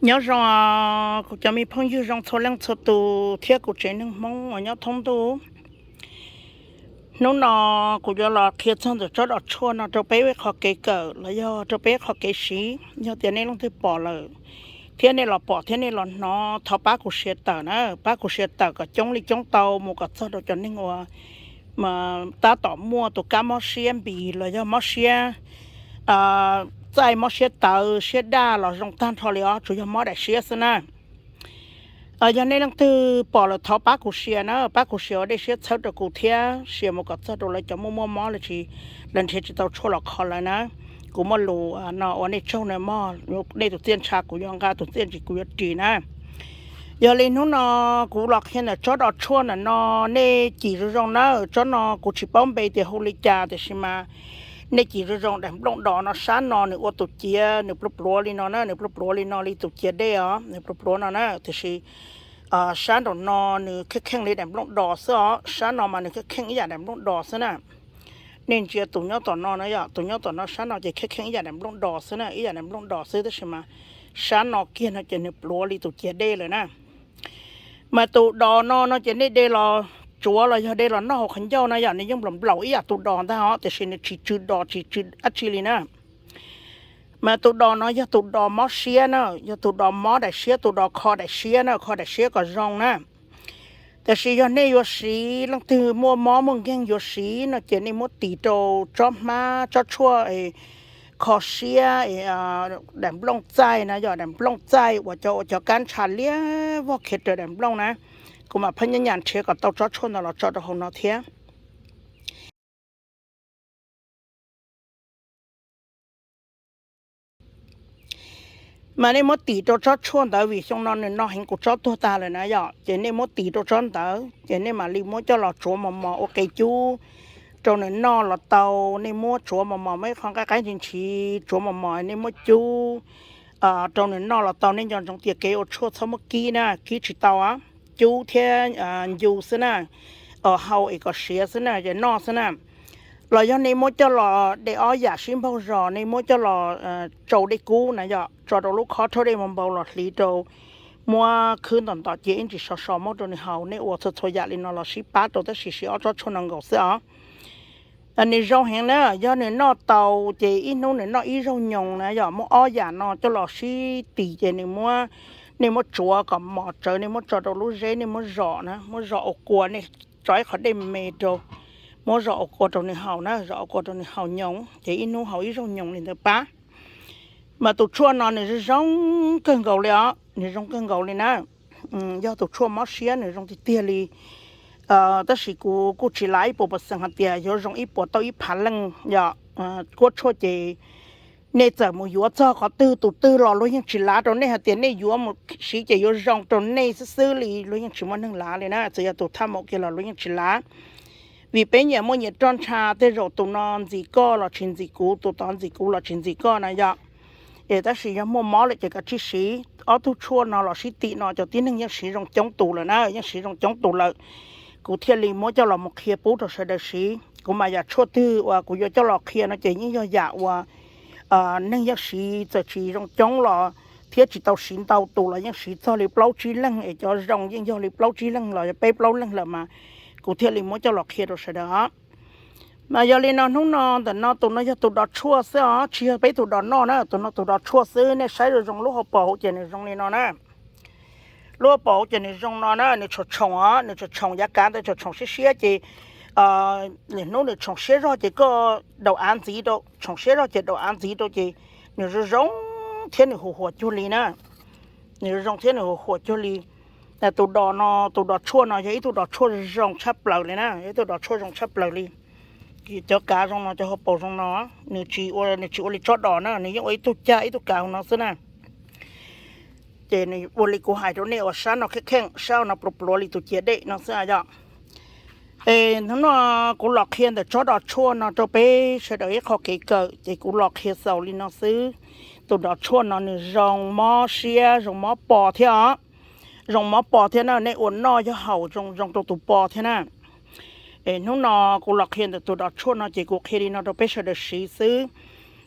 Nyob zoo kuv cov me phooj ywg zoo txhua leej txhua tus thiab kuv tsev neeg Hmoob uas nyob thoob ntuj. Hnub no kuv yuav los qhia txog ntawm tsob dos tshuaj no rau peb qhov kev kawm los yog rau peb qhov kev siv. Yog tias nej leej twg pom lawm thiab nej los pom thiab nej los hnov, thov pab kuv share tawm na, pab kuv share tawm kom coob li coob tau mus kom txog rau cov neeg uas tab tom muaj tus kab mob siab npis los yog mob siab txaij, mob siab tawv, siab daj los zoo tag nrho li os, tsuas yog mob daim siab xwb na. Yog nej leej twg pom lawm thov pab kuv share na, pab kuv share ua dej siab txhawb rau kuv thiab share mus kom txog rau lawv cov muaj muaj mob, lawv nrhiav tsis tau tshuaj los kho lawv na. Kuv muaj lus no ua nej tsaug na mog, nej tus txiaj ntsha kuv yuav nqa, tus txiaj ntsim kuv yuav ris na. Yog li hnub no kuv los qhia ntawm tsob dos tshuaj ntawm no, nej cim zoo zoo na. Tsob no kuv tsis paub npe tias hu li cas tiam sis mas nej cim zoo zoo, daim nplooj dos no sab no nws ua tus ciav nws pluav pluav li no na, nws pluav pluav li no li tus ciav dej os, nws pluav pluav no na. Tiam sis sab nraum no nws kheej kheej li daim nplooj dos xwb os, sab no mas nws kheej kheej ib yam daim nplooj dos xwb na. Nej ntsia tus nyob tom no na yom, tus nyob tom no sab no ces kheej kheej ib yam daim nplooj dos xwb na, ib yam daim nplooj dos xwb, tab sis mas sab no kiag no ces nws pluav li tus ciav dej lawm na. Mas tus dos no no ces nej de los tsuav los yog de los noj hauv qhov ncauj na yom, nws yeej nplaum nplaum ib yam tus dos ntag os, tiam sis nws tsis tsw dos tsis tsw dab tsi li na. Mas tus dos no yog tus dos mob siab na, yog tus dos mob daim siab, tus dos kho daim siab na, kho daim siab kom zoo na. Tiam sis yog nej yuav siv, leej twg muaj mob muaj nkeeg yuav siv no ces nej muab tis rau tsob hmab, tsob tshuaj kho siab, daim nplooj txaij na yom, daim nplooj txaij uas cov, uas cov kab ntsha liab vog khiav raws daim nplooj na. Kuv mam phab nyab nyam nrhiav kom tau tsob tshuaj ntawd los tso rau hauv no thiab. Mas nej muab tis rau tsob tshuaj ntawd vim xyoo no nws no heev kuv tsob tuag tag lawm na yom, ces nej muab tis rau tsob ntawd ces nej mam li muab coj los tsuav mos mos ua qe cub rau nws noj los tau. Nej muab tsuav mos mos, muab ib qho nqaij qaib ntsis ntsis tsuav mos mos, nej muab cub rau nws noj los tau. Nej nco ntsoov tias kev ua tshuaj txhob muab kib na, kib tsis tau, cub thiab ncu xwb na, hau es kom siav xwb na, ces noj xwb na. Los yog nej muab coj los de ob yam sib npaug zos, nej muab coj los tsau dej kub na yom, tso rau lub khob rhaub dej npau npau los hliv rau, muab khwb ntom ntom cia ib ntsis sov sov muab rau nws haus. Nej ua txhua txhua yam li no los sib pab rau, tab sis siv ob tsob tshuaj no nkaus xwb os. Nws zoo heev na, yog nws noj tau ces ib hnub nws noj ib zaug nyoos na yom. Muab ob yam no coj los sib tis ces nws muab, nej muab tsuav kom mos tsawv, nej muab tso rau lub zeb, nej muab zom na, muab zom ua kua, nej tso ib qho dej me rau, muab zom ua kua rau nws haus na, zom ua kua rau nws haus nyoos ces ib hnub haus ib zaug nyoos li ntawd pab. Mas tus tshuaj no nws zoo zoo kawg nkaus li os, nws zoo kawg nkaus li na. Yog tus tshuaj mob siab nws zoo tiag tiag li. Tab sis kuv kuj tsis lav ib puas percent hais tias yuav zoo ib puas tau ib phav leej yom. Kuab tshuaj ces nej txawm mus yuav txog qhov twg tus twg los luag yeej tsis lav rau nej hais tias nej yuav mus siv ces yuav zoo rau nej xwb xwb li, luag yeej tsis muaj neeg lav li na. Txawm yog tus thaj maum kiag los luag yeej tsis lav. Vim peb nyias muaj nyias roj ntsha, tej zaum tus no ntxim koj los tsis ntxim kuv, tus tod ntxim kuv los tsis ntxim koj na yom. Es tab sis yog muaj mob lawm ces kav tsij siv ob tug tshuaj no los sib tim no, cov tib neeg yeej siv zoo coob tus lawm na, yeej siv zoo coob tus lawm. Kuv thiaj li muab coj los mus qhia pub rau sawv daws siv. Kuv mas yam tshuaj twg uas kuv yuav coj los qhia no ces yeej yog yam uas neeg yeej siv txawm tsis zoo coob los thiab tsis tau siv ntau tus los yeej siv txog li plaub tsib leeg, es cov zoo yeej yog li plaub tsib leeg los yog peb plaub leeg lawm mas kuv thiaj li muab coj los qhia rau sawv daws os. Mas yog li no hnub no ntawm no tus no yog tus dos tshuaj xwb os, tsis yog peb tus dos noj na, tus no tus dos tshuaj xwb. Nej saib zoo zoo lub hauv paus hauv ces nws zoo li no na. Lub hauv paus hauv ces nws zoo no na, nws tshoom tshoom os, nws tshoom tshoom yav kav ntawd tshoom tshoom siab siab ces lwm hnub nws tshoom siab zog ces koj daus av ntxiv rau, tshoom siab zog ces daus av ntxiv rau ces nws zoo zoo thiab nws huam huam cuag li na. Nws zoo zoo thiab nws huam huam cuag li. Tus dos no, tus dos tshuaj no yog ib tug dos tshuaj zoo tshaj plaws li na, yog ib tug dos tshuaj zoo tshaj plaws li. Cov kav zoo no, cov hauv paus zoo no, nws tsis ua, nws tsis ua li tsob dos na, nws yeej ua ib tug cag ib tug kav hauv no xwb na. Ces nws ua li kuv hais rau nej uas sab no kheej kheej, sab no pluav pluav li tus ciav dej no xwb yom. Es hnub no kuv los qhia ntawm tsob dos tshuaj no rau peb sawv daws ib qho kev kawm, ces kuv los qhia xaus li no xwb. Tus dos tshuaj no nws zoo mob siab, zoo mob po thiab os. Zoo mob po thiab na, nej ua noj yog haus zoo zoo rau tus po thiab na. Es hnub no kuv los qhia ntawm tus dos tshuaj no ces kuv qhia li no rau peb sawv daws siv xwb.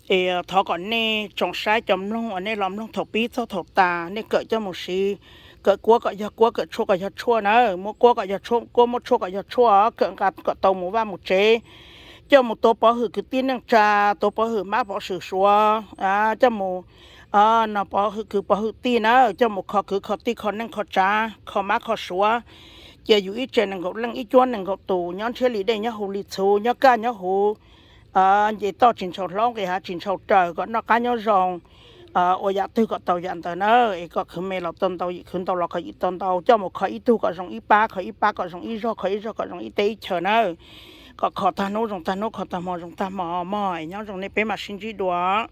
Es thov kom nej tsoom saib cov mloog uas nej los mloog thaum pib txog thaum tas, nej kawm coj mus siv, kawm kuab kom yog kuab, kawm tshuaj kom yog tshuaj na, muab kuab kom yog kuab, muab tshuaj kom yog tshuaj, kawm nqa kom tau mus vaj mus tsev, coj mus tuav pov hwm kwv tij neej tsa, tuav pov hwm mab pov hwm suav, coj mus, no pov hwm kwv pov hwm tij na, coj mus kho kwv kho tij kho neej kho tsav kho mab kho suav. Cia yus ib tsev nees nkaum leej ib cuab nees nkaum tus nyob ntshiab li dej nyob huv li txhuv, nyob kaj nyob huv, nce toj tsis ntshaus hlaub, nqis hav tsis ntshaus raws, kom noj qab nyob zoo, ua yam twg kom tau yam ntawd na. Es kom khwv me los tau ntau, yim khwv ntau los kom yim tau ntau, coj mus kho ib tug kom zoo ib pab, kho ib pab kom zoo ib zog, kho ib zog kom zoo ib teb ib chaws na. Kom kho tag hnub zoo tag hnub, kho tag hmo zoo tag hmo mog. Es nyob zoo nej peb mam sib ntsib dua.